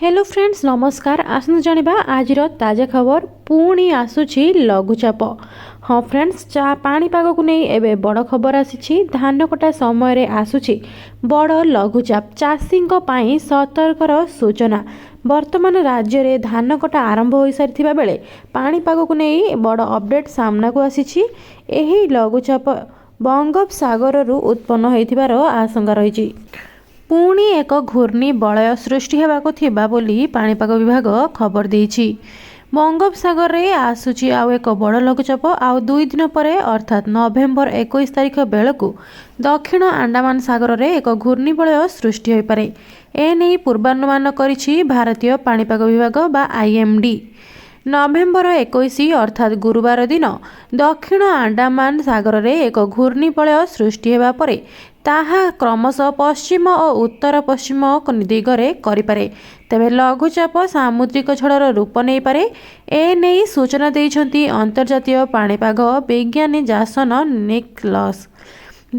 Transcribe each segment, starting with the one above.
Hello friends, ନମସ୍କାର। ଆସନ୍ତୁ ଜାଣିବା ଆଜିର ତାଜା ଖବର। ପୁଣି ଆସୁଛି ଲଘୁଚାପ। ହଁ ଫ୍ରେଣ୍ଡସ୍, ଚା ପାଣିପାଗକୁ ନେଇ ଏବେ ବଡ଼ ଖବର ଆସିଛି। ଧାନ କଟା ସମୟରେ ଆସୁଛି ବଡ଼ ଲଘୁଚାପ, ଚାଷୀଙ୍କ ପାଇଁ ସତର୍କର ସୂଚନା। ବର୍ତ୍ତମାନ ରାଜ୍ୟରେ ଧାନ କଟା ଆରମ୍ଭ ହୋଇସାରିଥିବା ବେଳେ ପାଣିପାଗକୁ ନେଇ ବଡ଼ ଅପଡେଟ୍ ସାମ୍ନାକୁ ଆସିଛି। ଏହି ଲଘୁଚାପ ବଙ୍ଗୋପସାଗରରୁ ଉତ୍ପନ୍ନ ହୋଇଥିବାର ଆଶଙ୍କା ରହିଛି। ପୁଣି ଏକ ଘୂର୍ଣ୍ଣିବଳୟ ସୃଷ୍ଟି ହେବାକୁ ଥିବା ବୋଲି ପାଣିପାଗ ବିଭାଗ ଖବର ଦେଇଛି। ବଙ୍ଗୋପସାଗରରେ ଆସୁଛି ଆଉ ଏକ ବଡ଼ ଲଘୁଚାପ। ଆଉ 2 ଦିନ ପରେ ଅର୍ଥାତ୍ ନଭେମ୍ବର 21 ତାରିଖ ବେଳକୁ ଦକ୍ଷିଣ ଆଣ୍ଡାମାନ ସାଗରରେ ଏକ ଘୂର୍ଣ୍ଣିବଳୟ ସୃଷ୍ଟି ହୋଇପାରେ। ଏନେଇ ପୂର୍ବାନୁମାନ କରିଛି ଭାରତୀୟ ପାଣିପାଗ ବିଭାଗ ବା ଆଇଏମ୍ଡି। ନଭେମ୍ବର 21 ଅର୍ଥାତ୍ ଗୁରୁବାର ଦିନ ଦକ୍ଷିଣ ଆଣ୍ଡାମାନ ସାଗରରେ ଏକ ଘୂର୍ଣ୍ଣିବଳୟ ସୃଷ୍ଟି ହେବା ପରେ ତାହା କ୍ରମଶଃ ପଶ୍ଚିମ ଓ ଉତ୍ତର ପଶ୍ଚିମ ଦିଗରେ କରିପାରେ। ତେବେ ଲଘୁଚାପ ସାମୁଦ୍ରିକ ଝଡ଼ର ରୂପ ନେଇପାରେ। ଏନେଇ ସୂଚନା ଦେଇଛନ୍ତି ଅନ୍ତର୍ଜାତୀୟ ପାଣିପାଗ ବିଜ୍ଞାନୀ ଜାସନ ନିକଲସ୍।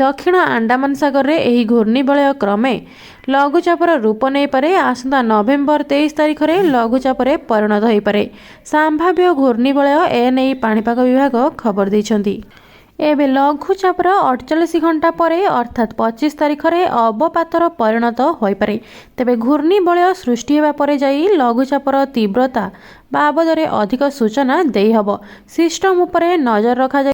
ଦକ୍ଷିଣ ଆଣ୍ଡାମାନ ସାଗରରେ ଏହି ଘୂର୍ଣ୍ଣିବଳୟ କ୍ରମେ ଲଘୁଚାପର ରୂପ ନେଇପାରେ। ଆସନ୍ତା ନଭେମ୍ବର 23 ତାରିଖରେ ଲଘୁଚାପରେ ପରିଣତ ହୋଇପାରେ ସମ୍ଭାବ୍ୟ ଘୂର୍ଣ୍ଣିବଳୟ। ଏନେଇ ପାଣିପାଗ ବିଭାଗ ଖବର ଦେଇଛନ୍ତି। ଏବେ ଲଘୁଚାପର 48 ଘଣ୍ଟା ପରେ ଅର୍ଥାତ୍ 25 ତାରିଖରେ ଅବପାତର ପରିଣତ ହୋଇପାରେ। ତେବେ ଘୂର୍ଣ୍ଣିବଳୟ ସୃଷ୍ଟି ହେବା ପରେ ଯାଇ ଲଘୁଚାପର ତୀବ୍ରତା ବାବଦରେ ଅଧିକ ସୂଚନା ଦେଇହେବ। ସିଷ୍ଟମ ଉପରେ ନଜର ରଖାଯାଇ